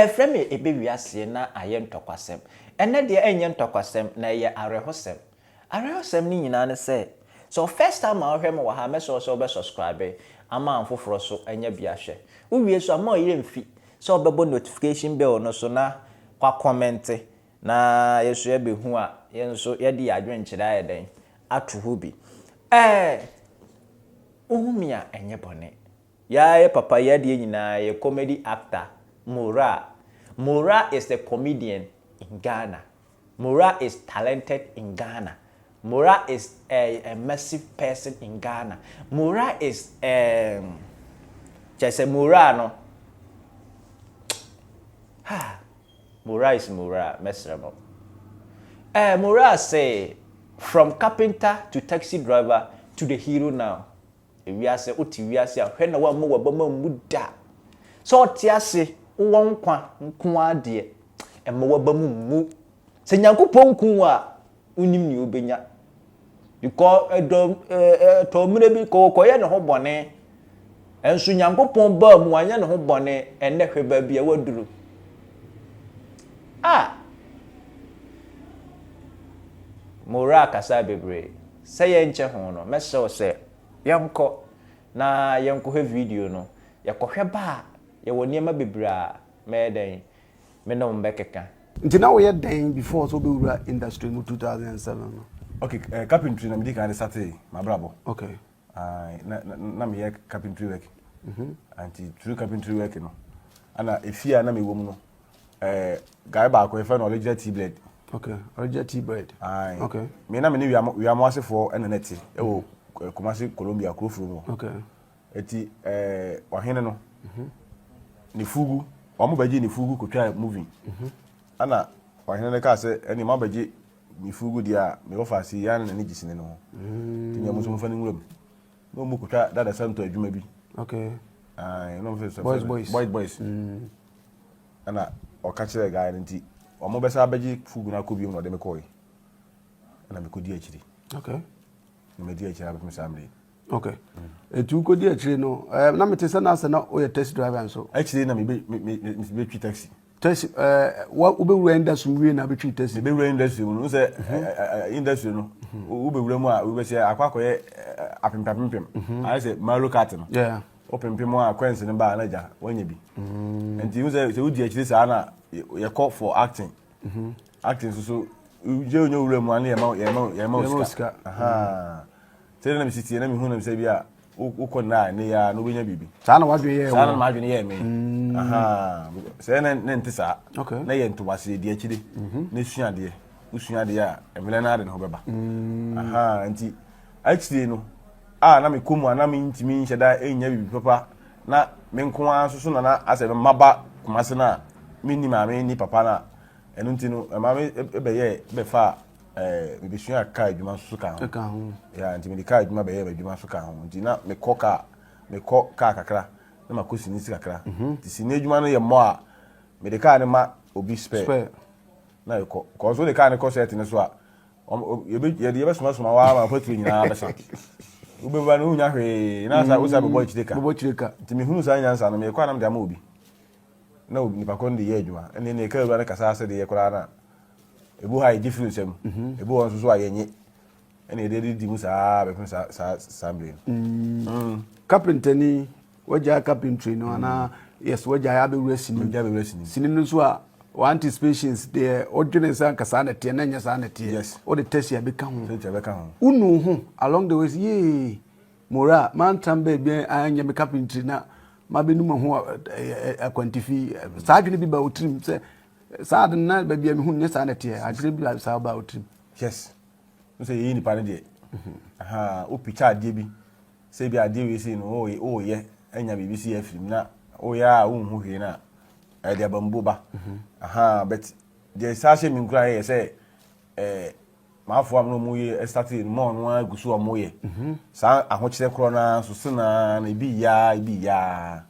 Ɛfrɛ me ɛbɛ wiaseɛ na ayɛ ntɔkwasɛm. Ɛnnɛ deɛ ɛnyɛ ntɔkwasɛm na ɛyɛ awerɛhosɛm. Awerɛhosɛm no nyinaa ne sɛ, sɛ wo first time a wohwɛ me wɔ ha a, mɛsrɛ wo sɛ wobɛ subscribe ama afoforɔ so anya bi ahwɛ. Wowie nso a, mma wo yerɛ mfi sɛ wobɛbɔ notification bell no so na woakɔmmɛnte na yɛn nso yɛabɛhu a, yɛn nso yɛde yɛn adwenkyerɛ ayɛ dɛn ato hɔ bi. Ɛɛ, wohu me a, ɛnyɛ bɔne. Yɛa yɛ papa yɛ adeɛ nyinaa yɛ comedy actor Moraa Moraa is a comedian in Ghana Moraa is talented in Ghana Moraa is a a massive person in Ghana Moraa is um kyerɛ sɛ Moraa no ha Moraa is Moraa mɛsrɛ mo eh Moraa se from carpenter to taxi driver to the hero now Ewiase, wote wiase a, hwɛ na woamma w'abam ammu da. Sɛ ɔte ase, wowɔ nkwa nko ara deɛ, mma w'abam mmu. Sɛ Nyankopɔn nku wo a, wonnim nea wobɛnya. Because ɛdɔ ɛtɔ mmerɛ bi kɔkɔyɛ ne ho bɔne. Ɛnso Nyankopɔn baa mu anyɛ ne ho bɔne, ɛnnɛ hwɛ baabi a waduru. Ah! Mo wura kasa bebree. Sɛ yɛnkyɛ ho no, mɛsrɛ wo sɛ yɛnkɔ na yɛnkɔhwɛ video no. Yɛkɔhwɛ ba a, yɛwɔ nneɛma bebree a mɛyɛ dɛn? Me ne wo bɛkeka. Nti na woyɛ dɛn before sɛ wobɛwura industry mu 2007 no? Okay, eh, carpentry na medi kan de startee m'abrabɔ. Okay. Aye, na, na, na meyɛ carpentry work. Mm -hmm. Nti through carpentry work no, ana efie a na mewɔ mu no, eh, guy baako yɛfrɛ no original tea bread. Okay, original tea bread. Aye. Okay. Me na me ne wiamo asefoɔ ɛna na ɛte ɛwɔ eh, Kumasi Colombia kuro furo mu. Okay. Eti eh, ɔhene no, mm -hmm. ne fugu, wɔn bɛgye ne fugu kotwa movie. Mm -hmm. Ana ɔhene no kaa sɛ ɛne ma bɛgye Me fugu deɛ a, me wɔfa ase yi ara na n'ani gye sini no ho. Nti nea ɔmo nso momfa no nwura mu. Na ɔmo kotwa dada santo adwuma bi. Okay. Aye, na ɔmo sɛ Boys boys. Boys boys. Mm. Ɛna ɔka kyerɛɛ guy no nti ɔmo bɛsa abɛgye fugu no akɔ biom na ɔde me kɔe. Ɛna mekɔdi akyiri. Okay. Na madi akyiri abɛpem saa mmerɛ yi. Okay. Eti wokɔdi akyiri no, eh, na mete sɛ na asɛ na woyɛ taxi driver nso. Akyiri na mebɛtwi taxi. Taxi, eh, wobɛwura industry mu wie na abɛtwi taxi. Mebɛwura industry mu no, sɛ mhm. industry no, mhm. wobɛwura mu a, wobɛsɛ akɔ akɔyɛ apempapempem. Mhm. Ayɛ sɛ Mario Kart no. Yeah. Wopempem a coins no ba a na gya, woanya bi. Mm. Nti wo sɛ sɛ wodi akyiri saa na yɛkɔ for acting. Acting nso so, gye onye wura mu a na yɛma yɛma yɛma sika. Sɛdeɛ na mesi teɛ na mehu no sɛ bi a wokɔ nna a ɛnɛ yi ara na wobɛnya biribi. Saa na w'adwene yɛɛ Saa na m'adwene yɛɛ me. Sɛ na na nte saa. Okay. Na yɛ ntoboaseɛ di akyire mhm. na sua adeɛ. Wosua adeɛ a mmerɛ no ara de ne ho bɛba. Mm. Nti akyire no a na mekɔ mu a na mentumi nhyɛ da nnya biribi papa na me nko ara nso so na na asɛ maba Kumase no a menni maame nni papa no a ɛno nti no ɛma me bɛyɛɛ bɛfaa ɛɛ mebɛsuaa kaa adwuma nso so ka ho. Ka ho. Yeah, nti mede kaa adwuma bɛyɛɛ m'adwuma nso ka ho. Nti na mekɔ kaa mekɔ kaa kakra na makɔ sini si kakra. Mhm. Nti sini adwuma no yɛ mmɔ a mede kaa no ma obi spare. Spare. Na yɛkɔ. Kɔɔ so wode kaa no kɔ set no so a yɛde yɛbɛsomasoma wo ara ma petrol nyinaa bɛsa. Wobɛba no wonya hwee na sa wosa bɛbɔ akyire ka. Bɛbɔ akyire ka. Nti mehunu saa nyansa no mekɔ a na mede ama obi. Na nipa korɔ no de yɛ adwuma. Ɛnneɛ ne kaa wura no kasa sɛ deɛ koraa no a Ebi wɔ hɔ a yɛgye firi nsam, mhm. ebi wɔ hɔ nso so a yɛnye. Ɛna yɛde de di mu saa bɛpem saa saa saa mmere no. Mm. Mm. Kapentani wagyae carpentry no anaa yes wagyae abɛwura sini. Wagyae abɛwura sini. Sini no nso a wɔ anticipations deɛ ɔdwene sɛ anka saa na ɛteɛ na ɛnyɛ saa na ɛteɛ. Yes. Wode tɛsi abɛka ho. Tɛsi abɛka ho. Wonu ho along the way yee mora mantam baabi anyɛ me carpentry na mabɛnu me ho akwantifi saa adwene bi ba wo tirim sɛ Saa ade no na baabi a mehu no nyɛ saa na ɛteɛ. Adwene bi a saa baa wo tirim. Yes. N sɛ yɛyɛ nipa no deɛ. Mhm. Wo picture adeɛ bi sɛ bi adeɛ wei sei no woyɛ anya biribi si afiri mu na woyɛ a wonhu hwee no a ɛde abambuo ba. Mhm. But deɛ saa hyɛ me nkuran yɛ sɛ ɛɛ maafoɔ a na wɔn yɛ ɛstate no mɔɔ no ara gu so a wɔn yɛ. Mhm. Saa ahokyerɛ korɔ no ara nso so na ebi yaa ebi yaa.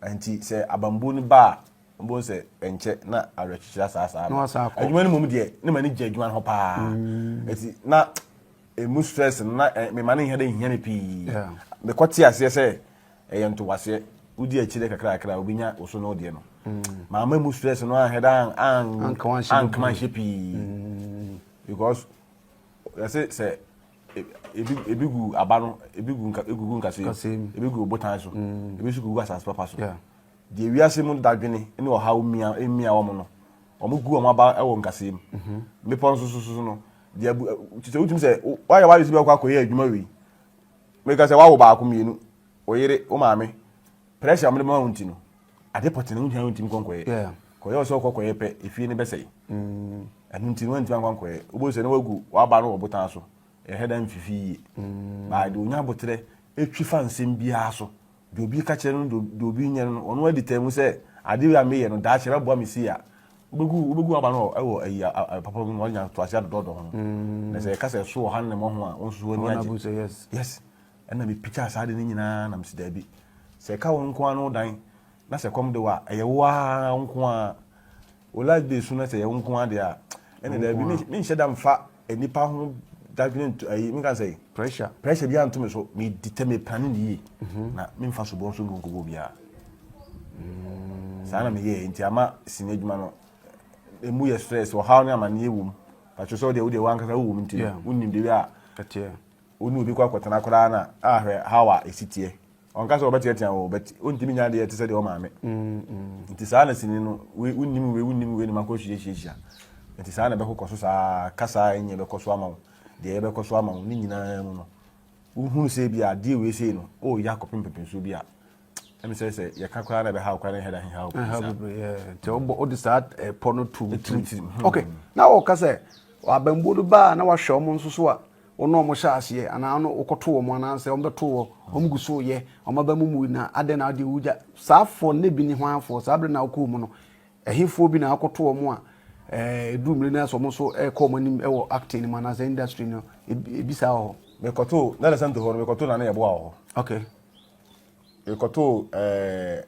Nti sɛ abambuo no ba a Wobɛhu sɛ ɛnkyɛ na awerɛkyekyerɛ asaasaa Na aba. wasan akɔ. Adwuma no mmom deɛ, na m'ani gye adwuma no ho paa. Mm. Eti na emu stress no, na eh, mema no nhia dɛ nhia me pii. Yeah. Mekɔte aseɛ sɛ ɛyɛ ntoboaseɛ. Wodi akyire kakrakra a, wobɛnya wo so ne wo deɛ no. Maama mu stress no anhwɛ da ankama nhyɛ pii. Because yɛse sɛ ebi ebi gu aba no ebi gu nka egugu nkasɛɛ mu ebi gu botan so ebi nso gugu asase papa so. Deɛ wiase mu dadwene ne ɔhaw mia mia wɔn no wɔn gu wɔn aba wɔ nkasɛɛ mu. Mmepɔ nso so so no deɛ abu sɛ wotumi sɛ wayɛ wayɛ sɛ bi akɔ akɔyɛ adwuma wei meka sɛ wawo baako mmienu wo yere wo maame pressure a wɔde ma wo nti no ade pɔtee no wohia wontumi kɔ nkɔyɛ kɔyɛ wɔ sɛ wokɔ kɔyɛ pɛ efie no bɛsɛe mm. ɛno nti no woantumi ankɔ ankɔyɛ wobɛhu sɛ na wagu waba no wɔ botan so ɛhɛ da mfifi yie mm. baa deɛ onya aboterɛ ɛtwi fa nsɛm biara so deɛ obi ka kyerɛ no deɛ obi nyɛ no ɔno adi tɛn mu sɛ adeɛ a meyɛ no daakye ɛbɛboa me sei a wobɛgu wobɛgu aba no ɛwɔ ayi papa mu na wanya to ase adodɔdɔ ho mm. na sɛ yɛka sɛ ɛso ɔha ne mmɔ ho a wo nso so w'ani agye yes Ɛna me picture saa ade no nyinaa na mese daabi. Sɛ ɛka wo nko ara no wo dan na sɛ kɔm de wo a, ɛyɛ wo ara wo nko ara. Wo life base no sɛ ɛyɛ wo nko ara deɛ a, ɛna daabi menhyɛ da mfa nnipa ho dadwene nto ayi menka sɛ pressure pressure biara nto me so. Me ditɛ me plane ne yie mhm. na memfa soboɔ nso ngu nkɔbɔ obiara. Mm. Saa na meyɛɛ nti ama sini adwuma no emu yɛ stress ɔhaw ne amanneɛ wɔ mu. Patro sɛ wodeɛ wodeɛ wankasa wowɔ mu nti no wonim de a Wo ne obi kɔ akɔtena koraa na ah hwɛ how a ɛsi teɛ. Ɔnka sɛ ɔbɛteatea wo but ɔntumi nyɛ adeɛ te sɛ deɛ ɔmaame. Nti saa na sini no, wei wonnim wei wonnim wei na makɔ hyiahyiahyia. Nti saa na ɛbɛkokɔ so saa, kasa a ɛnyɛ bɛkɔ so ama wo, deɛ ɛbɛkɔ so ama wo ne nyinaa mu no, wohunu sɛ ebi a adeɛ wei sei no, ɔreyɛ akɔpem mpɛmpɛnsoɔ bi a, ɛmi sɛ sɛ yɛka koraa na ɛbɛha wo koraa na ɛhɛ da heha wo pii saa. Bebree, yeah. Nti wobɔ wode saa ɛpɔ no to wo tirim. Okay, na wɔka sɛ abambuo no baa na wahwɛ wɔn nso so a, Wo ne wɔn hyɛ aseɛ anaa wo wokɔto wɔn anaa sɛ wɔbɛto wɔ, wɔn gu so reyɛ, wɔn aba mu mui na adɛn na wode wogya saa foɔ no bi ne hwan foɔ saa berɛ na wokɔɔ mu no ɛhefoɔ bi na akɔto wɔn a ɛduru mmiri no sɛ wɔn nso ɛrekɔ wɔn anim wɔ acting no mu anaasɛ industry no ebi saa wɔ hɔ. Mekɔto na lɛsɛnto hɔ no mekɔto na ne yɛboa wɔ hɔ. Okay. Mekɔtoo ɛɛ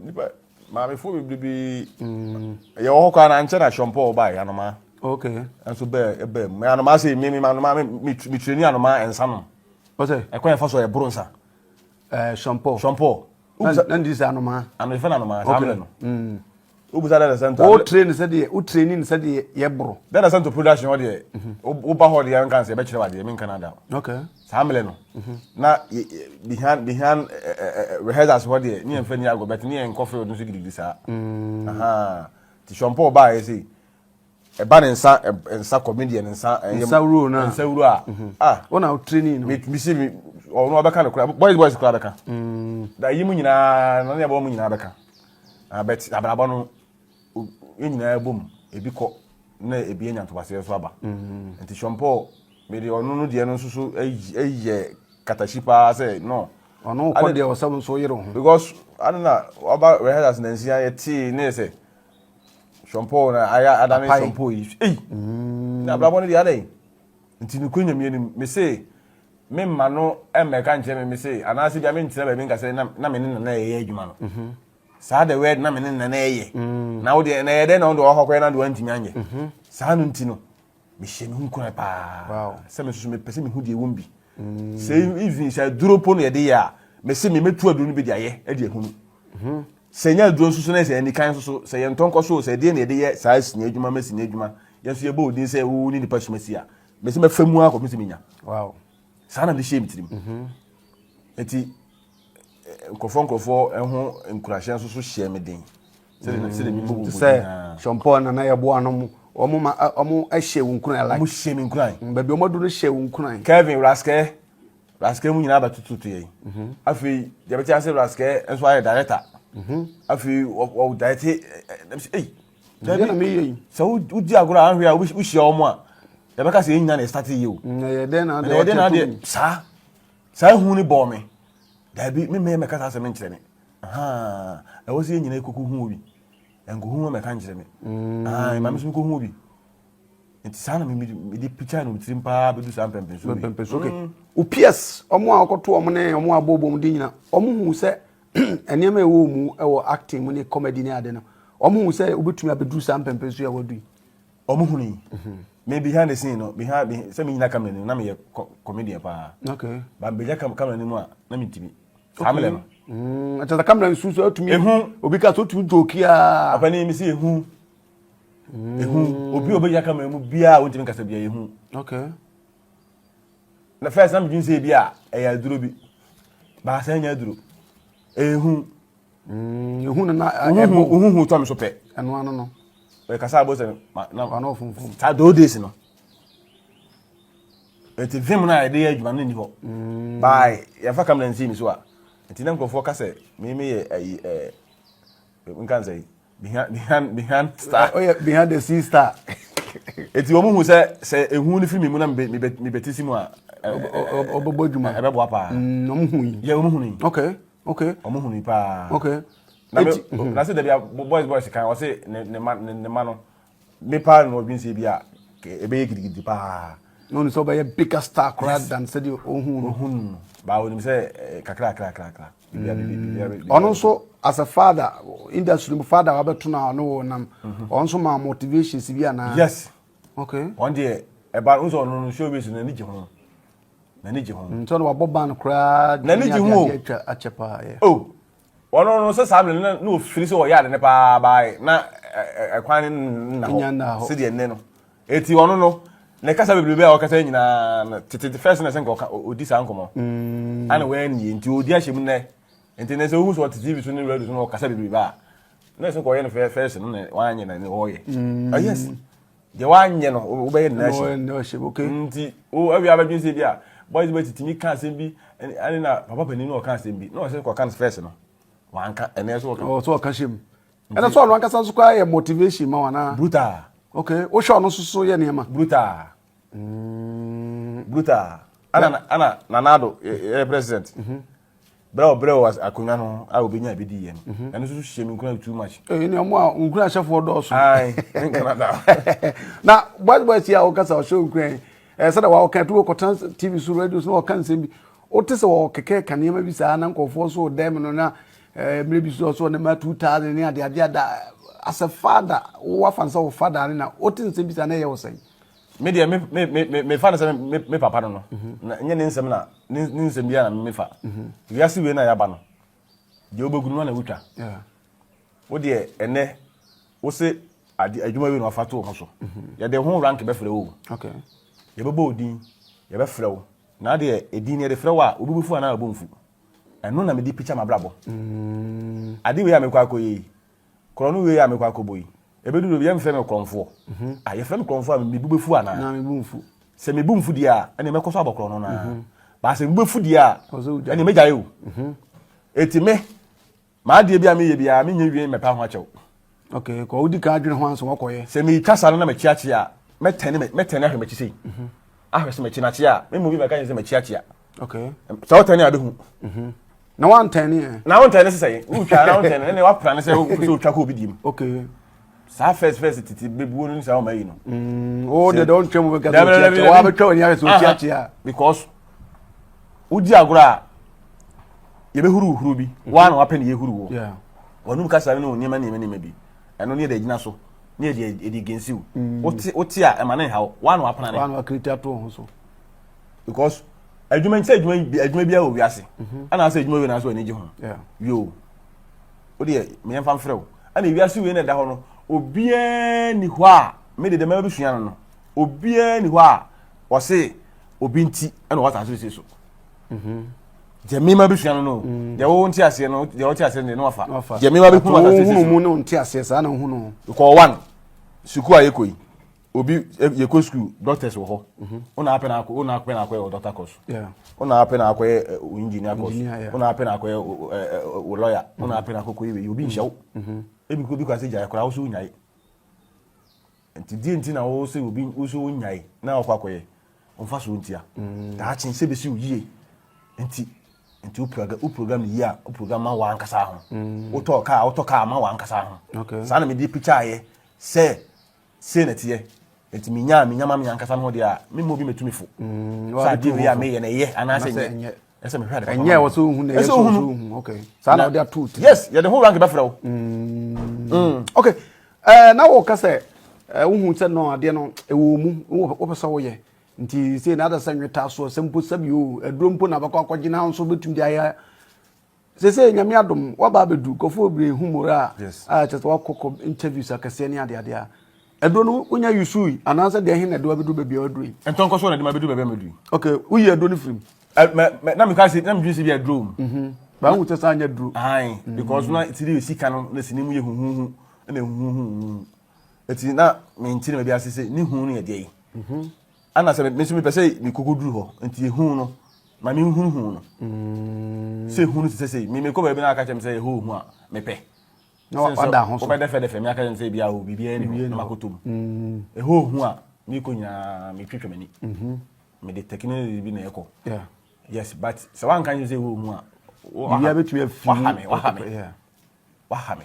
nipa maamefoɔ bebrebe mm. yɛwɔ hɔ koraa na nkyɛn na Sean Paul baeɛ anomaa. Okay. Nso bɛɛ ɛbɛɛ mu anomaa sɛ mi mi anomaa mi mi mi tireni anomaa nsa nom. Ɔsɛ. Ɛkwan yɛn fa so ɛboro nsa. Ɛɛ Sean Paul. Sean Paul. Na ndi sɛ anomaa. Ano yɛfɛ na anomaa saa mmerɛ no. Mm. Wobusa dɛ sɛ nto. O train sɛ deɛ o training sɛ deɛ yɛ boro. Dɛ sɛ nto production hɔ deɛ woba hɔ deɛ nka sɛ yɛbɛkyerɛ wadeɛ menka no ada. Okay. Saa mmerɛ no na behind behind rehearsals hɔ deɛ ne yɛmfa ni agorɔ but ne yɛnkɔ field nso gidigidi saa. Nti Sean Paul baeɛ sei ɛba ne nsa nsa comedian nsa ɛyɛ nsa wuro na nsa wuro a ah wɔn na training no mi mi si mi ɔno ɔbɛka no kora boys boys kora bɛka da yi mu nyinaa na ne yɛ bɔ mu nyinaa bɛka. Ah, but abrabɔ no yɛn nyinaa bom ebi kɔ na ebi anya ntobaseɛ nso aba mm. nti Sean Paul mede ɔno no deɛ no nso so yɛ katahyi paa sɛ no ɔno kɔ deɛ ɔsɛ nso yere ho because ade na waba rehearsals nansia yɛtee ne yɛ sɛ Sean Paul na ayɛ adane Sean Paul yi ei mm. na abrabɔ no deɛ adɛn nti nokura nyame anim me se memma no mmɛka nkyerɛ me me se anaasɛ bia mentena baabi nka sɛ na me ne nana ɛyɛ adwuma no mhm. saa the word na me ne nana ɛyɛ mm. na wo deɛ na ɛyɛ dɛn na wo deɛ wakɔ akɔyɛ na deɛ wantumi anyɛ mhm. saa no nti no mehyɛ me ho nkuran paa sɛ me soso mepɛ sɛ mehu deɛ ɛwɔ mu bi mm. sɛ even sɛ aduro po no yɛde yɛ a mese me mɛtu aduro no bi de ayɛ de ahunu mhm. sɛ nyɛ aduro nso so na sɛ anikan nso so sɛ yɛntɔ nkɔ so sɛ ɛdeɛ na yɛde yɛ saa sini adwuma ma sini adwuma yɛn nso yɛbɔ odin sɛ wo ne nipa suma si a mese mɛfa mu akɔpem sɛ menya saa na mede hyɛ me tirim mhm. nti eh, nkurɔfoɔ nkurɔfoɔ ho nkurahyɛ nso so hyɛ me den sɛdeɛ mm. mebɔ sɛ sɔmpɔ nana yɛboa no mo wɔn ma wɔn hyɛ wo nkuran like wɔn hyɛ me nkuran mm, baabi wɔn aduru hyɛ wo nkuran Kevin Raskɛ Raskɛ mu nyinaa bɛtututu yɛn mhm. afei deɛ bɛte ase Raskɛ nso ayɛ director mhm. afei wɔ direct ɛɛ ɛyi Dabi na meyɛ yi. Sɛ wodi agorɔ a ahwɛ a wohyia wɔn a yɛbɛka sɛ yɛn nyinaa na ɛstate yie o. Na ɛyɛ dɛn na adeɛ wɔte to mu. Saa saa ehu ne bɔɔ me. Dabi me mmɛyɛ mɛka saa asɛm nkyerɛ me. Ɛwɔ sɛ yɛn nyinaa kɔkɔ hu obi. Nkohu wɔn mɛka nkyerɛ me. Mm. Maame nso kɔhu obi. Nti saa na mede picture no tirim paa bɛdu saa mpɛmpɛnso. Mpɛmpɛnso okay. Mm. O PS wɔn a wɔkɔto wɔn ne wɔn a wɔbɔ wɔn din nyinaa wɔn hu sɛ nneɛma a ɛwɔ mu wɔ acting mu ne comedy ne ade no wɔn hu sɛ wobɛtumi abɛduru saa mpɛmpɛ so a wadu yi. Wɔn hunu yi. Mhm. Me behind the scene no behind sɛ me nyina camera nim na meyɛ comedian paa. Okay. Ba mbɛgya camera nim a na mentumi. Saa mmerɛ no. Ɛkyɛ sɛ kamera nsu so atumi. Ehu. Obi ka so otumi joke a. Ɔpanin mi si ehu. Ehu. Obi a obɛgyina kamera mu biara a wontumi nkasa biara ehu. Okay. Na first na medwene sɛ ebi a ɛyɛ aduro bi. Baasa ɛnyɛ aduro. Ehu. Ehu na na ɛbɔ. Ohuhu tɔ mi so pɛ. Ɛno ano no. Ɛkasa abo sɛ na. Ɔno funfun. Saa those days no. Eti vim no a yɛde yɛ adwuma no nni hɔ. Mm. By yɛfa kamera nsi mi so a. Nti na nkurɔfoɔ ka sɛ me me yɛ ayi ɛɛ nka nsɛ yi behind behind behind star. Ɔyɛ oh, behind the scene star. Eti wɔn hu sɛ sɛ ehu no firi mi mu na me me me bɛ ti si mu a. Ɔbɛbɔ adwuma. Ɛbɛboa paa. Mm, wɔn hu yi. Yɛ wɔn hu yi. Okay okay. Wɔn hu yi paa. Okay. Na me na se dabi boys boys kan ɔse ne ne ma ne ma no. Me paa na ɔdwen sɛ bi a ɛbɛyɛ gidigidi paa. Na ɔnim sɛ ɔbɛyɛ bigger star koraa than sɛdeɛ ɔhu no. Ɔhu no. Baa ɔnim sɛ eh, kakra kakra kakra. Ɔno nso as a father industry mu father wabɛto no a ɔne wo nam. Mhm. Ɔno nso maa motivations bi anaa? Yes. Okay. Ɔno deɛ ɛba no nso ɔno no showbiz no n'ani gye ho. N'ani gye ho. Nti ɔno wabɔ ban koraa. N'ani gye ho o. Akyɛ paa. Oh. Ɔno no sɛ saa mmerɛ no na ɔfiri sɛ ɔyɛ ade no paa baae na ɛkwan no nna hɔ sɛdeɛ nnɛ no ɛti ɔno no ne kasa bebrebe a ɔkasa nyinaa no tete first na sɛ nka ɔka ɔdi saa nkɔmmɔ mm. ana wɔannie nti ɔdi ahyɛ mu nnɛ nti ne sɛ wohu sɛ ɔte tv so ne radio so na ɔkasa bebrebe a na ɛsɛ nka ɔyɛ no first no na wanyɛ na ɔyɛ mm. ah, yes Deɛ wanyɛ no wobɛyɛ no n'akyi. Okay. Nti wo awia abɛdwen sɛ bi a boys bɛ titimi ka asɛm bi ɛne na papa panin no ɔka asɛm bi na ɔsɛ kɔka no first no wanka ɛnɛ so ɔka. Ɔsɛ ɔka hyɛ mu. Ɛna sɛ ɔno ankasa nso koraa yɛ motivation ma wana. Brutal. Okay, wohwɛ ɔno nso so yɛ nneɛma. Brutal. Mm. Brutal. Ana ana Nanado yɛ president. Mm -hmm. Berɛ a ɔbrɛ wɔ akonnwa no a obɛnya bi diiɛ no mhm. ɛno nso hyɛ me nkura too much. Ee ne ɔmo a nkura ahyɛfoɔ dɔɔso. Ayi ne nkana da. Na boys boys yi a wɔkasa ɔhyɛ nkura yi ɛɛ sɛdeɛ wɔka ɛto wɔkɔtena tv so radio so na wɔka nsɛm bi wote sɛ wɔkeka ka nneɛma bi saa na nkurɔfoɔ so dɛm no na ɛɛ mmerɛ bi so ɔso ɔne ma 2000 ne adeade ada as a father wowafa no sɛ wo father ne na wote nsɛm bi saa na ɛyɛ wo sɛn. Me deɛ me me me me fa no sɛ me me papa no no mhm. na nyɛ ne nsɛm na ne ne nsɛm biara na me fa mhm. wiase wei na yaba no deɛ wobɛgu no na wotwa wo deɛ ɛnɛ wo se ade adwuma wei na wafa to wo ho so mhm. yɛde ho rank bɛfrɛ wo yɛbɛbɔ wo din yɛbɛfrɛ wo na adeɛ ɛdin yɛde frɛ wo a obi bɛfu anaa ɔbɔ mfu ɛno na mede pikya m'abrabɔ mm. ade wei a mekɔ akɔyɛ yi Korɔn no wei a mekɔ akɔbɔ yi, ɛbɛduru baabi yɛmfrɛ me korɔnfoɔ. Mhm. Ah, yɛfrɛ me korɔnfoɔ a me bo bɛfu anaa? Na me bo mfu. Sɛ me bo mfu deɛ a, ɛnna mɛkɔ so abɔ korɔn no naa. Mhm. Baa sɛ me bo bɛfu deɛ a, ɛnna mɛgyae o. Mhm. Eti me, m'adeɛ bi a meyɛ biara, menyɛ wie mɛpa ho akyɛw. Okay, kɔ wodi kan adwene ho ansa wakɔyɛ. Sɛ metwa saa no na makyiakyia a, mɛtɛne mɛtɛne ahwɛ m'akyi sei. Ahwɛ sɛ m'akyi no akyea a, me mu bi bɛka kyerɛ sɛ makyiakyia. Okay. Sɛ wotɛne a bɛhu. Na wantɛne ɛ. Na wontɛne sɛ sɛ wotwa na wontɛne ɛne wapra ne sɛ wopɛ sɛ wotwa kɔ obi diem. Okay. Saa first first tete bɛbuo no ne saa ɔma yi no. Mm, o de de wontwa mu bɛka sɛ wokyiakyia. Wabɛtwa w'ani ahwɛ sɛ wokyiakyia. Because wodi agorɔ a yɛbɛhuru huru bi. Mhm. Waa na wapɛ ne yɛhuru wɔ. Wɔnum kasa ne nneɛma nneɛma nneɛma bi. Ɛno ne yɛde agyina so ne yɛde yɛde gensiw. Mm. Wote wote a ɛma ne nhaw. Waa na wapena ne. Waa na wakiriti ato ho so. Because adwuma sɛ adwuma adwuma biara wɔ wiase mhm. ɛna asɛ adwuma wei na asɛ w'ani gye ho yoo o deɛ meyɛmfa mfrɛ wo ɛna wiase wei na ɛda hɔ no obiara ni hɔ a me de dɛm abɛsua no no obiara ni hɔ a ɔse obi nti ɛna ɔwɔ asase wei so mhm. deɛ mema bɛsua no no mm. deɛ wo nte aseɛ no deɛ wote aseɛ no deɛ ne wafa deɛ mema bɛhu asase so mu ne nte aseɛ saa na wohu no kɔɔ one sukuu a yɛkɔ yi obi eh, yɛkɔ sukuu doctors wɔ hɔ mhm. wona apɛ na akɔ wona apɛ na akɔyɛ wɔ doctor course wona apɛ na akɔyɛ eh, wo engineer course wona apɛ na akɔyɛ wo eh, lawyer wona mhm. apɛ na akɔkɔ yɛ obi nhyɛ wo mhm. ebi ko bi kɔ ase gyae koraa wo so wonyae nti die nti na wo sɛ obi wo so wonyae na wakɔ akɔyɛ ɔmfa so ntia mm. daakye sɛ bɛsi wo yie nti nti wo program wo program yie a wo program ma w'ankasa ho mm. wotɔ kaa wotɔ kaa ma w'ankasa ho saa na mede picture ayɛ sɛ Sei na ɛteɛ. Enti menya a menya ma me ankasa me ho deɛ a, memma obi mmɛtu me fo. Mm, Sɛ adeɛ wei a meyɛ no ɛyɛ anaasɛ ɛnyɛ. Ɛsɛ mehwɛ ade papa Ɛnyɛ wɔ sɛ wohu na ɛyɛ sɛ wohu. Okay. Saa na wɔde ato ti. Yes, yɛde ho rank bɛfrɛ wo. Mm. mm. Okay. Eh, na wɔka sɛ eh, wohu sɛ no adeɛ no ɛwɔ mu wopɛ sɛ woyɛ nti sei na ada sɛ nwetaa soɔ sɛ mpo sɛbi o aduro mpo na bɛkɔ akɔgye na nso bɛtumi de ayɛ. Sese Nyame adom waba abɛdu nkurɔfoɔ bebree hu mora a a kyerɛ sɛ wakɔkɔ interviews akɛseɛ ne adeadeɛ a aduro no wonya yusu yi anaasɛ deɛ he na ɛde wabɛdu baabi a waduru yi. Ntɔnkɔ so na ɛde ma bɛdu baabi a madu yi. Ok woyi aduro no firi mu. Na meka sɛ na medwene sɛ bi aduro mu. Mhm. Ba wohu sɛ saa nyɛ aduro. Ae because na ti de sika no na sini mu yɛ huhuhu na huhuhu. Eti na mente ne baabi ase sɛ ne hu no yɛ deɛ yi. Mhm. Ana sɛ me nso mepɛ sɛ mekɔkɔduru hɔ nti ehu no ma menhunu hu no mm. sɛ hu no te sɛ sɛ me mekɔ baabi na aka kyerɛ me sɛ ɛhɔ hu a mepɛ wobɛdɛfɛdɛfɛ me aka kyerɛ me sɛ bia o biribiara ni hɔ na makɔtɔ mu mm. ɛhɔ hu a mekɔ nyinaa metwetwe m'ani mm-hmm. mede technology bi na ɛkɔ yes but sɛ woanka kyerɛ sɛ ɛhɔ hu a waha me waha me waha me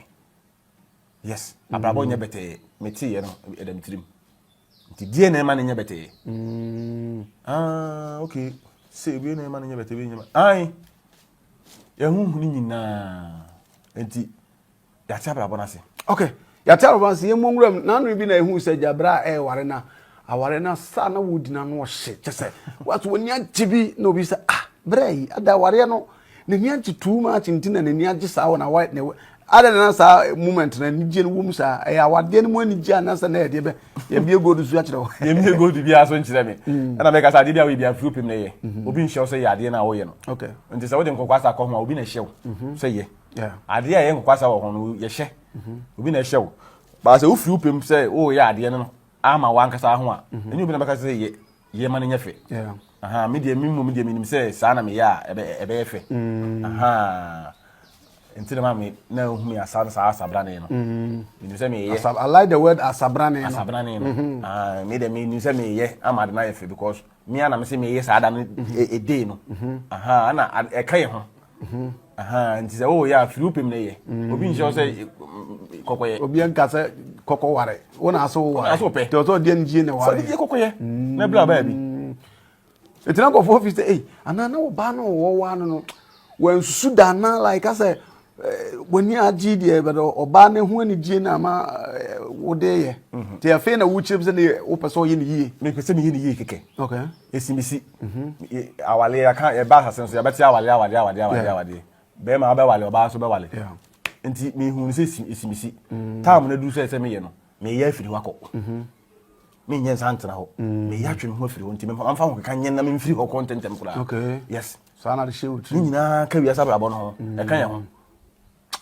Yes, abrabɔ nyɛ bɛtɛɛ. Meteeɛ no, ɛda me tirim. Nti deɛ na ɛma no nyɛ bɛtɛɛ. Mm. Ah, okay. Sɛ ebi na ɛma no nyɛ bɛtɛɛ, ebi nyɛ. Ae. Yɛho hu no nyinaa. Nti yɛate abrabɔ no ase. Okay. Yɛate abrabɔ no ase. Yɛmmɔ nwura mu. N'ano bi na ehu sɛ gyabra a ɛreware na aware na saa na wodi na no ɔhye. Kyɛ sɛ wato w'ani agye bi na obi sɛ ah brɛ yi ada awareɛ no N'ani agye too much nti na n'ani agye saa wɔ n'awa ne adɛn na saa moment na anigye no wɔ mu saa ɛyɛ awadeɛ no mu anigye anaasɛ na ɛdeɛ bɛ yɛbie gold so akyerɛ wo yɛmmie gold biara so nkyerɛ me mm. ɛna mɛka sɛ adeɛ bi a woyɛ bi afiri wopem na ɛyɛ mm-hmm. obi nhyɛ wo sɛ yɛ adeɛ no a woyɛ no nti sɛ wode nkɔkɔ asa kɔ ho a obi na ɛhyɛ wo mm-hmm. sɛ yɛ adeɛ a ɛyɛ nkɔkɔ asa wɔ ho no yɛhyɛ mm-hmm. obi na ɛhyɛ wo baa sɛ wofiri wopem sɛ woyɛ adeɛ no ama wankasa ho a ɛnyɛ obi na bɛka sɛ yɛ yɛ ma no nyɛ fɛ aha me deɛ me mmom deɛ menim sɛ saa na meyɛ a ɛbɛyɛ fɛ mm. aha nti na maame na ehu mi asa saa asabrane no mm. menim sɛ meyɛ I like the word asabrane no asabrane no mm-hmm. ah me deɛ menim sɛ meyɛ ama ade no ayɛ fɛ because me ana me sɛ meyɛ saa da no ɛdei no mm-hmm. aha ana ɛka yɛ ho Mhm. Nti sɛ woyɛ a firi wopem na yɛ mm. obi nhyɛ wo sɛ kɔkɔyɛ obi nka sɛ kɔkɔ ware wo na aso ware aso pɛ nti ɔsɛ ɔde anigye na ware sɛ ɔde kɔkɔyɛ na bla baa bi nti na nkɔfoɔ fi sɛ ei anaa na ɔbaa no wɔwaa no no wansusu da anaa like asɛ w'ani agye deɛ bɛdɛ ɔbaa no ho anigye na ama wode yɛ mhm. nti afei na wokyerɛ sɛ ne wopɛ sɛ ɔyɛ ne yie mepɛ sɛ meyɛ ne yie kɛkɛ okay. ɛsi mesi mhm. awale yɛka yɛba asase no so yɛbɛte awale awale awale awale awale bɛrima wobɛwale ɔbaa nso bɛwale nti mehu no sɛ ɛsi mesi mm. time no aduru sɛ sɛ meyɛ no meyɛ afiri hɔ akɔ mhm. menyɛ nsa ntena hɔ mm. meyɛ atwe me ho afiri hɔ nti memfa ho keka nyɛ na memfiri hɔ kɔ ntɛntɛm koraa yes saa na de hyɛ wo tirim ne nyinaa ka wiase abrabɔ no ho ɛka yɛn ho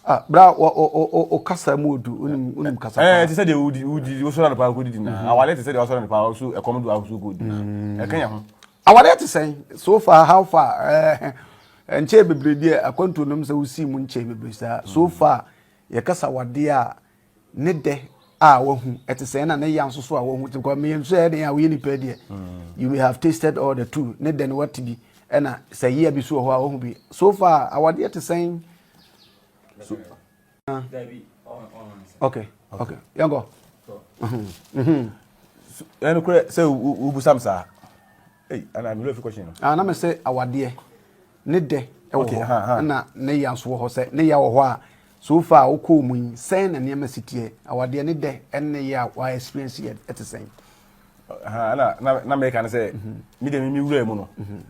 Ah, bra o kasa mu odu onim onim kasa pa. Eh, te sɛ deɛ wodi wodi wosɔre anɔpa akɔdidi na mhm. awale te sɛ deɛ wasɔre anɔpa so ɛkɔm do ahosuo kɔdi na mm. ɛka yɛn ho. Awale te sɛn so far how far eh nkyɛn bebree deɛ akwantuo nom sɛ wosi mu nkyɛn bebree saa so mm. far yɛkasa wadeɛ a ne dɛ a wahu ɛte sɛ ɛna ne ya nso so a wahu te kɔ meyɛ nso ɛyɛ den a woyɛ nipa deɛ you may have tasted all the two ne dɛ no wate bi ɛna sɛ yia bi so wɔ hɔ a wahu bi so far awadeɛ te sɛn so okay okay yɛnkɔ ɛno korɛ sɛ wobusam saa ei ana mmerɛ fi question no ah na me sɛ awadeɛ ne dɛ wɔ hɔ ɛna ne ya nso wɔ hɔ sɛ ne ya wɔ hɔ a so far a wokɔɔ mu yi sɛn na nneɛma si teɛ awadeɛ ne dɛ ɛne ne ya a wa experience yɛ ɛte sɛn. na na mɛka no sɛ mhm. me deɛ me wura mu no mhm.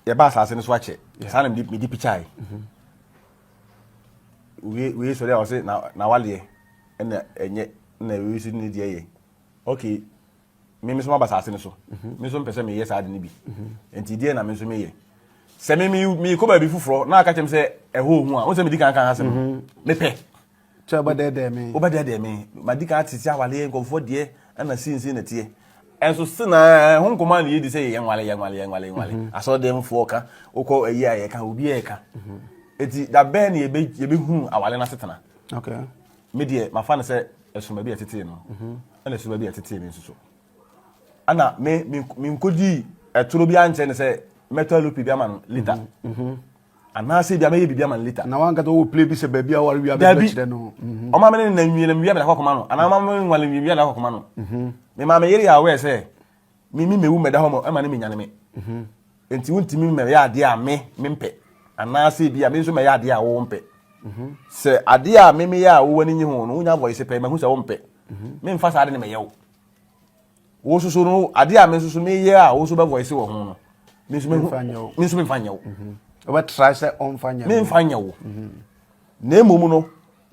yɛba asase no so akyɛ saa na mede pikyae mhm. wei sɔre a ɔse na waleɛ ɛna ɛnyɛ na wei so ne deɛ yɛ okay me nso maba asase no so mhm. me nso mpɛ sɛ meyɛ saa ade no bi mhm. nti deɛ na me nso meyɛ sɛ me mekɔ baabi foforɔ na aka kyɛm sɛ ɛhɔ ohu a wo sɛ medi kan kan asɛm mhm. mepɛ sɛ wobɛdɛɛdɛɛ me wobɛdɛɛdɛɛ me madi kan ate sɛ awaleɛ nkɔmfoɔ deɛ ɛna sinsin na teɛ ɛnso se na ho nkɔmɔ a na yɛdi sɛ yɛyɛ nwale yɛ nwale yɛ nwale nwale asɔrɔdɛmfoɔ ka wokɔ ayi a yɛka obi a yɛka eti da bɛn na yɛbɛhunu awale no asetena me deɛ mafa no sɛ ɛsoma bi a ɛtetee no ɛna ɛsoma bi a ɛtetee me nso so ɛna me me menkɔdii ɛtoro bi ankyerɛ no sɛ mɛtɔ alope bi ama no lita mhm, mhm. anaasɛ bi a mɛyɛ biribi ama no lita na wankata wɔ play bi sɛ baabi a ware wia bɛkyerɛ no mhm. ɔma me ne na nwie na mewia mede akɔkɔma no anaa ɔma me nwale nwie wia de akɔkɔma no mema me yere yɛ aware sɛ me me mewu mɛda hɔ ma ɛma ne menyane me nti wontumi mɛyɛ adeɛ a me mempɛ anaasɛ bi a me nso mɛyɛ adeɛ a wo mpɛ sɛ adeɛ a me meyɛ a wo ani nye ho no wonya voice pɛ mahu sɛ wompɛ memfa saa ade no mɛyɛ wo wo soso no adeɛ a me nso so meyɛ a wo nso bɛ voice wɔ ho no me nso memfa nyɛ wo. Ɔbɛtra sɛ ɔmfa nyɛ. Memfa nyɛ wo. Na mmom no,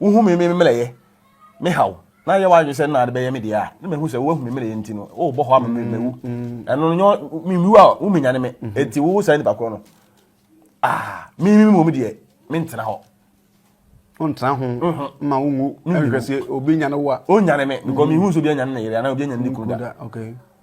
wohu me me mmerɛyɛ, me haw, na yɛ w'adwene sɛ nna ade bɛyɛ me deɛ a, na mahu sɛ woahu me mmerɛyɛ nti no, wobɔ hɔ ama me mawu. Ɛno no nyɛ mewu a womenyane me. Enti wo saa nipa korɔ no, ah, me me mmom deɛ, mentena hɔ. Wontena ho mhm. ma wonwu nhwɛ sɛ obi nyane wo a. Onyane me because mehu sɛ obi anyane ne yere anaa obi anyane ne kunu da.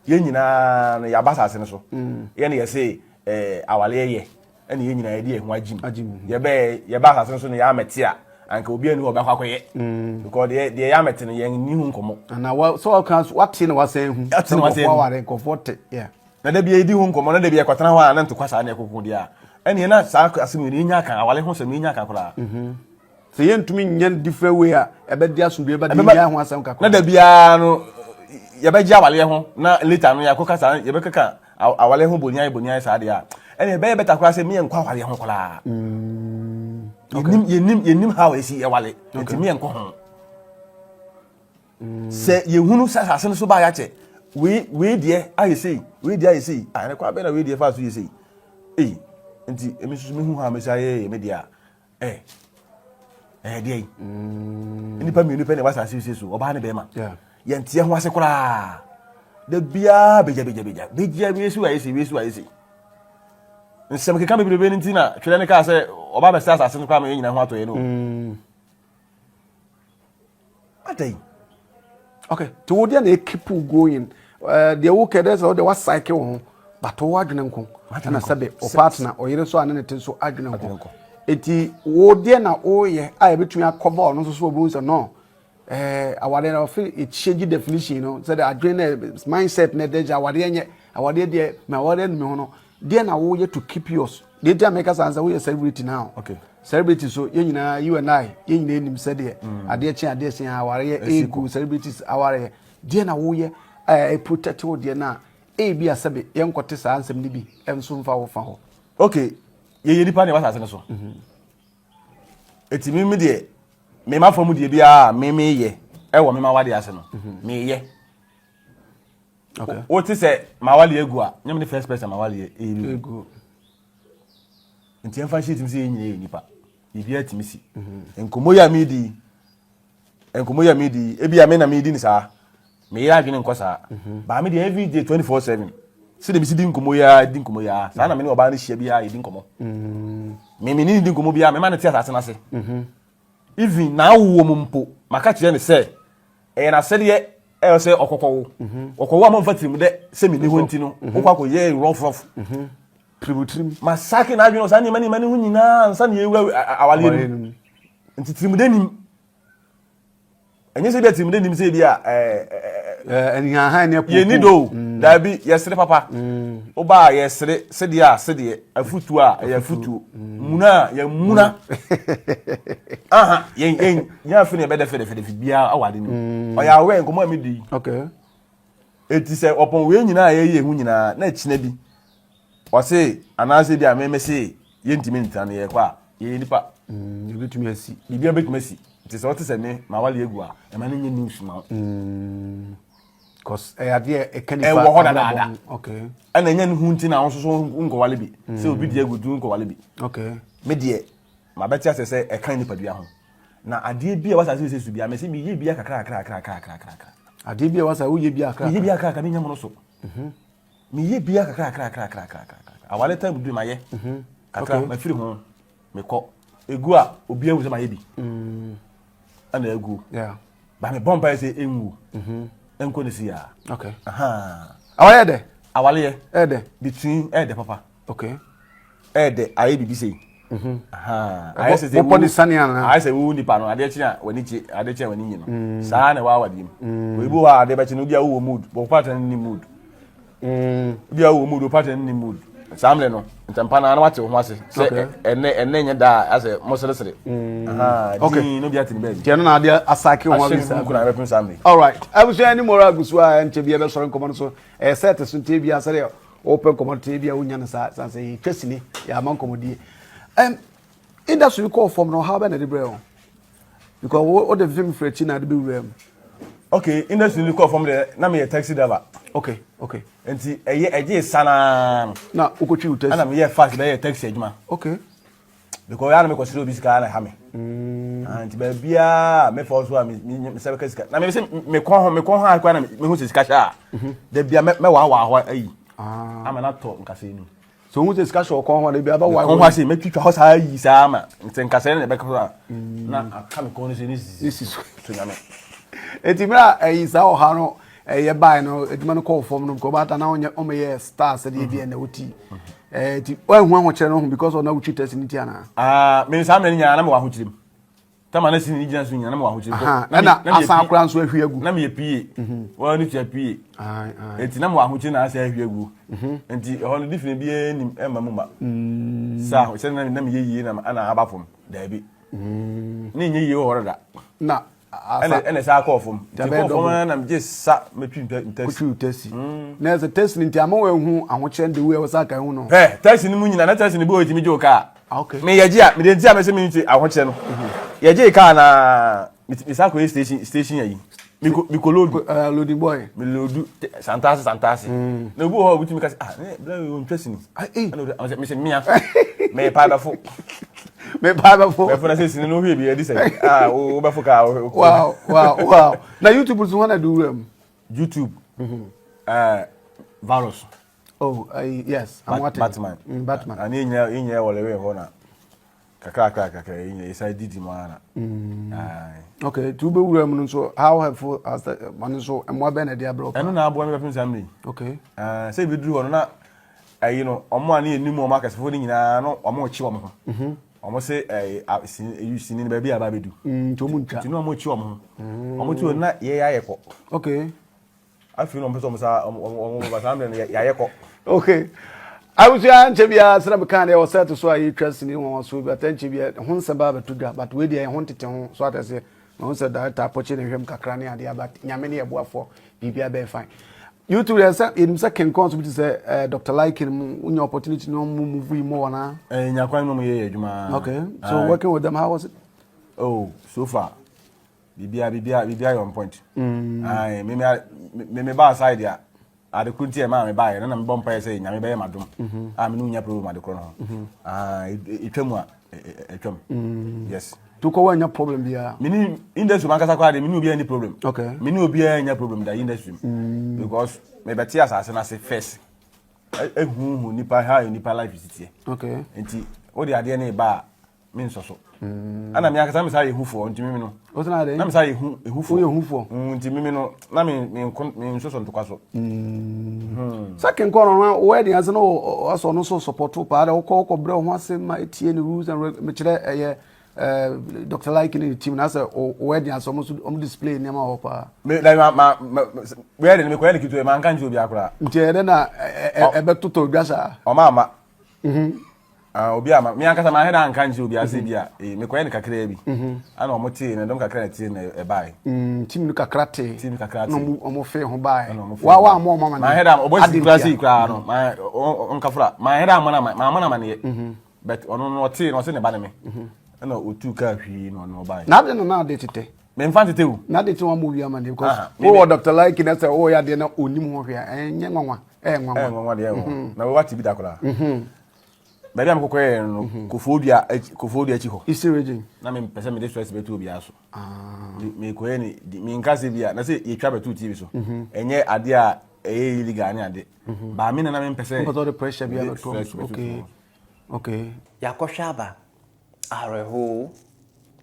Yɛn nyinaa no yɛaba asase no so. Mm. Yɛn na yɛse eh, awaleɛ yɛ ɛna yɛn nyinaa yɛde yɛn ho agyim. Yɛbɛ yɛba asase no so no yɛamɛte a anka obi ani hɔ ɔbɛkɔ akɔyɛ. Mm. Because deɛ deɛ yɛamɛte no yɛn ni ho nkɔmɔ. Ana wa sɛ ɔka wate na wasan hu. Ate na wasan hu. Aware nkɔfoɔ te. Yeah. Na da bi yɛdi ho nkɔmɔ na da bi yɛkɔtena hɔ a na ntokwa saa na ɛkoko deɛ a ɛneɛ na saa asɛm yɛ yɛnya aka awale ho sɛm yɛnya aka koraa. Mm-hmm. Sɛ yɛntumi nyɛ no different way a ɛbɛde asomdwoe ba de yɛnya ho asɛm kakra. Na da biara no yɛbɛgye awaleɛ ho na later no yɛakɔka saa yɛbɛkeka awaleɛ ho boniayɛ boniayɛ saa deɛ a ɛne ɛbɛyɛ bɛta koraa sɛ meyɛ nkɔ awaleɛ ho koraa. Mm. Yɛnim yɛnim yɛnim how ɛsi yɛwale nti meyɛ nkɔ ho. Mm. Sɛ yɛhunu sɛ asase no so baa yɛakyɛ wei wei deɛ ayɛ sei wei deɛ ayɛ sei a ɛne kwan bɛn na wei deɛ fa so yɛ sei ei nti emi nso mehu ha mesi ayɛ yɛ me deɛ a ɛ ɛyɛ deɛ yi mm. nnipa mmienu pɛ na ɛwɔ asase yi so ɔbaa ne bɛrima yɛnteɛ ho ase koraa da biara bɛgya bɛgya bɛgya bɛgya wei si wayɛ sei wei si wayɛ sei nsɛm keka bebrebe no nti na twerɛ no kaa sɛ ɔba bɛsɛ asase no koraa ma yɛn nyinaa ho atɔ yɛn no mm. adɛn okay nti wo deɛ na ɛkeep wo going eh, deɛ wokɛ dɛ sɛ wode woasaeke wo ho but wo adwene nko ɛna sɛbe wo partner ɔyere nso a ne ne te nso adwene nko ɛti wo deɛ na woyɛ a ɛbɛtumi akɔba ɔno nso so ɔbɛhu sɛ no eh, awadeɛ na ɔfe ɛkyɛgye definition no sɛde adwene na mindset na ɛdɛ gya awadeɛ nyɛ awadeɛ deɛ ma awadeɛ nu me ho no Deɛ na woyɛ to keep yours deɛ nti a meka saa sɛ woyɛ celebrity now okay. celebrity so yɛn nyinaa you and I yɛn nyinaa nim sɛdeɛ mm. adeɛ kye adeɛ kye awareɛ egu celebrities awareɛ deɛ na woyɛ ɛɛ eh, protect wo deɛ na ebi asɛbe yɛn nkɔte saa nsɛm no bi nso nfa wo fa hɔ. okay yɛyɛ nipa na ɛwɔ asase no so mhm. eti mi mi deɛ mi ma fam deɛ biara mi mi yɛ ɛwɔ mi ma wade ase no mhm. mi yɛ. Okay. Wote sɛ mawale agu a, nyɛ me ne first person mawale egu. Nti ɛmfa nhyɛ tim sɛ yɛn nyinaa yɛ nipa. Biribiara tumi si. Mhm. Nkɔmmɔ yi a medi yi, nkɔmmɔ yi a medi yi, ebi a me na medi ne saa. Meyere adwene nkɔ saa. Mhm. Baa me deɛ every day 24/7. Sɛdeɛ mesi di nkɔmmɔ yi ara di nkɔmmɔ yi ara. Saa na me ne ɔbaa no hyia biara yɛdi nkɔmmɔ. Mhm. Me me ne ne di nkɔmmɔ biara mema no te asase no ase. Even n'awoɔ mu mpo, maka kyerɛ no sɛ ɛyɛ n'asɛdeɛ ɛyɛ sɛ ɔkɔkɔwo mhm. ɔkɔwo a momfa tirim dɛ sɛ menni hɔ nti no mhm. wokɔ akɔyɛ rɔfrɔf mhm. tirim masake n'adwene saa nneɛma nneɛma ne ho nyinaa ansa na yɛwura awaleɛ no mu nti tirim dɛ nim ɛnyɛ sɛ bi a tirim dɛ nim sɛ bi a ɛnihahan ne yɛni do mm. daabi yɛsere papa mm. woba a yɛsere sedeɛ a sedeɛ afutuo a ɛyɛ afutuo mm. muna a yɛmuna aha yɛn yɛn yɛn afe na yɛbɛdɛ fɛdɛfɛdɛ fi biara awɔ ade no mm. ɔyɛ awɛ nkɔmɔ a mi di eti sɛ ɔpɔn wei nyinaa yɛyɛ ehu nyinaa na ɛkyinɛ bi ɔse anaasɛ bi a mɛmɛ se yɛntumi ntena no yɛkɔ a yɛyɛ nipa mm, ebetumi asi biribi ebetumi asi nti sɛ ɔte sɛ me ma wale egu a ɛma ne nyɛ news ma wo. Mm. Cause ɛyɛ adeɛ ɛka nipa ɛwɔ hɔ dadaada okay ɛna ɛnyɛ ne ho nti na ahosuo so nkɔwale bi sɛ obi deɛ egu tu nkɔwale bi okay me deɛ mabɛte asɛ sɛ ɛka nipadua ho na adeɛ bi a wasa sɛ su bia mɛsɛ meyɛ bia kakra kakra kakra kakra kakra adeɛ bi a wasa woyɛ bia kakra meyɛ bia kakra menya mono so mhm. meyɛ bia kakra kakra kakra kakra awale time du mayɛ mhm. kakra mafiri ho mekɔ egu a obi ahu sɛ mayɛ bi mm. ɛna egu ba mebɔ mpaeɛ sɛ ɛnwu mhm. ɛnkɔ ne si a awale yɛ dɛ awale yɛ ɛdɛ between ɛdɛ papa okay ɛɛdɛ ayɛ biribi sei mhm. ayɛ sɛ wopɔ de sane anaa ayɛ sɛ wo nipa no adeɛ kye a w'ani kye adeɛ kye a w'ani nye no mm. saa na ɛwɔ awadeɛ mu mm. obi wɔ a adeɛ bɛkye no obi a wowɔ mood wɔ partner no ni mood mm. obi a wowɔ mood wɔ partner no ni mood saa mmerɛ no ntɛmpa no na wate wo ho ase sɛ ɛnɛ ɛnɛ nyɛ da a asɛ mo seresere din no bi ate ne baabi tiɛ no na adeɛ asake ho ahyɛ ne mu kuna bɛpem saa mmerɛ alright abusua ne mɔrɔ agu so a ɛnkyɛ bi ɛbɛsɔre nkɔmmɔ no so ɛyɛ sɛ ɛte so nti ebi asɛdeɛ Wopɛ nkɔmmɔ te bi a wonya no saa san sɛ yɛtwa sini yɛama nkɔmmɔdie. Um, industry no kɔɔ fam no ɔhaw bɛ na ɛde brɛ wo because wode vim firi akyi na ade bɛwura mu. Okay, industry no kɔɔ fam deɛ na meyɛ taxi driver. Okay. Nti ɛyɛ ɛgye sanaa. Na wokɔtwi wo taxi. Ɛna meyɛ fast bɛyɛ taxi adwuma. Okay. Because ya na mekɔsrɛ obi sika na ɛha me. Ah, nti baabiaa mefa so a mesɛ bɛka sika. Na mese mekɔ ho mekɔ ho a kora na mehu sɛ sika hyɛ a. Da bia mɛwaawaa hɔ ayi. Ama no atɔ nkasɛɛ no mu. So ohun sɛ sika hyɛ ɔkɔn ho a, da bia bɛwae hɔ. Kɔn ho ase mɛtwitwa hɔ saa ayi saa ama nti nkasɛɛ no na ɛbɛka so a na aka me kɔn no sɛ ne sisi so nyame. Eti mmerɛ a ɛyi saa ɔha no ɛyɛ bae no adwuma no kɔɔ fam no because ɔbaatan na ɔnyɛ ɔmɛyɛ star sɛdeɛ bi ɛna ɔti ɛɛ ti ɔnhu ahokyerɛ no ho because ɔna wotwi tɛsi ne ti anaa. Aa ah, me saa mmerɛ no nyinaa na mewɔ ahokyerɛ mu tama na sini gyina so nyinaa na mewɔ ahokyerɛ mu. Ɛna asan akora nso ahwi agu. Na meyɛ pie mhm. wɔn ani tua pie eti na mewɔ ahokyerɛ na asɛ ahwi agu mhm. nti ɛhɔ no difini biara nim ɛma mu ma mm. saa sɛ na meyɛ yie na ana aba fam daabi mm. ne nyɛ yie wɔ hɔ dada. Na ɛna ɛna saa kɔɔ fam nti kɔɔ fam ara na megye sa metwi ntɛsi kotwi tɛsi mm. na ɛsɛ tɛsi no nti ama wɔahu ahokyerɛ de wei ɛwɔ sɛ aka ehu no hɛ tɛsi no mu nyina na tɛsi no bi wɔ etimi gye o kaa ah, okay me yɛgye a mede nti a mɛsɛ me nti ahokyerɛ no mhm. yɛgye kaa na mesa kɔyɛ station station ayi mekɔ lodu uh, loading boy me lodu santaase santaase mm. na obi wɔ hɔ a obitumi ka sɛ ah ne bla wei ɔntwa sini ah, eh. ɛna ɔsɛ mesɛ mia mepa bɛfo mepa bɛfo bɛfo na sɛ sini no wohwɛ bi adi sɛ ah wobɛfo kaa wow wow wow na youtube so hɔ na de wura mu youtube mm -hmm. uh, virus oh uh, yes Bat batman mm, batman ani nyɛ nyɛ wɔ lewe hɔ na Kakra kakra kakra yi yɛsan didi mu ara na. Mm. Okay, nti wobɛwura mu no nso how helpful has the ɔno nso mmoa bɛn na ɛde abrɛ wo? Ɛno na aboa me bɛpem saa mmerɛ yi. Okay. Uh, sɛ ebi duru hɔ no na ɛyi no ɔmo a ne yɛ nim ɔmo akɛsefoɔ no nyinaa no ɔmo rekye ɔmo ho. Mhm. Ɔmo se ɛyi sini sini no baabi a aba abɛdu. Mm, nti ɔmo ntwa. Nti na ɔmo rekye ɔmo ho. Mm. Ɔmo ti hɔ na yɛyɛ ayɛ kɔ. Okay. Afei na wɔn pɛ sɛ wɔn sa wɔn wɔn ba saa mmerɛ no yɛayɛ kɔ. Okay. Abusua nkyɛ biara sɛ na meka deɛ wɔ sɛte so a yɛtwa sini wɔn so bi atɛ nkyɛ biara ho nsɛm ba abɛto dwa but wei deɛ ɛho ntete ho so atɛ sɛ na ho sɛ director apɔkye ne hwɛm kakra ne adeɛ but nyame ne yɛboafoɔ biribi abɛyɛ fine. YouTube yɛ sɛ yɛnim sɛ King Kong so bi te sɛ eh, Dr. Liking mu wonya opportunity na ɔmo move yi mu wɔ na. Eh, nya kwan mu yɛ yɛ adwuma. Okay. So working with them how was it? Oh, so far. Bibia bibia bibia yɛ on point. Mm. Ayi me me me ba aside a ade koro nti ɛma me ba yɛ na na me bɔ mpaeɛ sɛ nyame bɛyɛ m'adom. Mm-hmm. A me ne wonya problem ade koro no ho. Mm-hmm. Ah etwa mu a etwa mu. Mm. Yes. To kɔ wanya problem biara. Me ni industry man kasa koraa de me ni obiara ni problem. Okay. Me ni obiara nya problem da industry. Mm. Because me bɛte asase no ase first. Ehuhu nipa how nipa life si teɛ. Okay. Nti wode adeɛ no ba a me nsɔ so ɛna me ankasa me saa yɛ hufoɔ nti mimi no na me saa yɛ hu ehufoɔ woyɛ hufoɔ mm, nti mimi no na me me nko me nsosɔ ntokwa so mm. hmm. sɛ kenkɔ no na wɔyɛ deɛ ase no ɔsɔ no so support paa dɛ wokɔ wokɔ brɛ ho ase ma etie ne rules and mekyerɛ ɛyɛ eh, Dr. Like ne team na sɛ wɔyɛ deɛ ase ɔmo so ɔmo display nneɛma wɔ paa. Me na ma ma ma wɔyɛ de ne mekɔyɛ ne ketewa ma nka nkyerɛ obi akora. Nti ɛyɛ dɛ na ɛbɛtotɔ dwa saa. Ɔma ama. Mhm. Ah, obi ama me ankasa mahwɛ da anka nkyerɛ obi ase bi a eh, mekɔyɛ no kakraa bi mhm. ana ɔmo tee na dɔm kakra na tee na ɛbae mm, team no kakra tee team kakra tee na ɔmo fee ho bae wa wa ama ɔmo ama mahwɛ da ɔbɔ si kura sei koraa no ma ɔnkafra mahwɛ da ama na ma ama na amaneɛ mhm. but ɔno no ɔtee na ɔse ne ba ne me mhm. ɛna otu kaa hwii na ɔno ɔbae na ade no na ade tetɛ memfa ntete o na ade te wɔn mo wi amaneɛ because wowɔ Dr. Like na sɛ wɔyɛ adeɛ na onim ho hwee a ɛnyɛ nwanwa ɛyɛ nwanwa ɛyɛ nwanwa deɛ ɛwɔ na wate bi da koraa Baabi a mekɔkɔ yɛ no mhm. Koforidua Koforidua akyi hɔ. Eastern region. Na me mpɛ sɛ mede stress bɛto obiara so. Ah. Mekɔyɛ ne menka sɛ bi a na sɛ yɛtwa bɛto TV so. Mhm. Ɛnyɛ adeɛ a ɛyɛ illegal ne ade. Mhm. Baa me na na mempɛ sɛ. Mpɛ sɛ ɔde pressure bi abɛto. Okay. Okay. Yɛakɔhwɛ aba. Awerɛhow,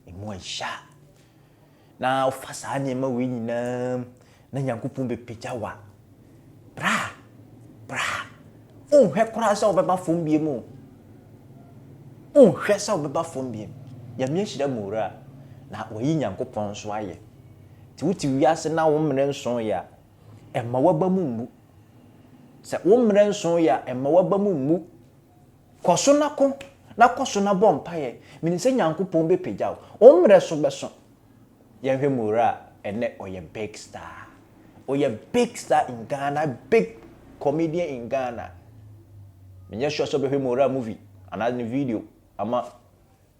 emu ɛya. Na wofa saa nneɛma wei nyinaa mu na Nyankopɔn bɛpagya wo a, bra, bra. Wonhwɛ koraa sɛ wobɛba fam biom o. Wonhwɛ sɛ wobɛba fam biom. Nyame ahyira mu wura na wayi Nyankopɔn nso ayɛ. Nti wote wiase na wo mmerɛ nso yɛ a, ɛmma w'aba mu mmu. Sɛ wo mmerɛ nso yɛ a, ɛmma w'aba mu mmu. Kɔ so na ko, na kɔ so na bɔ mpaeɛ. Menim sɛ Nyankopɔn bɛpagya wo. Wo mmerɛ so bɛso. Yɛnhwɛ Mura a, ɛnnɛ ɔyɛ big star. Ɔyɛ big star in Ghana, big comedian in Ghana. Menyɛ sure sɛ wobɛhwɛ Mura movie anaa ne video ama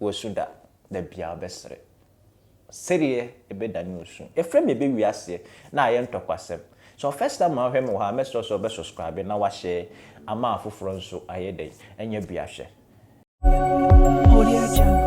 wasu da. Da biara wobɛsere. Sereɛ bɛdane osu. Yɛfrɛ me ɛbɛwie aseɛ na ayɛ ntɔkwasɛm. Sɛ wo first time a wohwɛ me wɔ ha a, mɛsrɛ wo sɛ wobɛ subscribe na wa share ama afoforɔ nso ayɛ dɛn anya bi ahwɛ. Audio. Audio Jungle.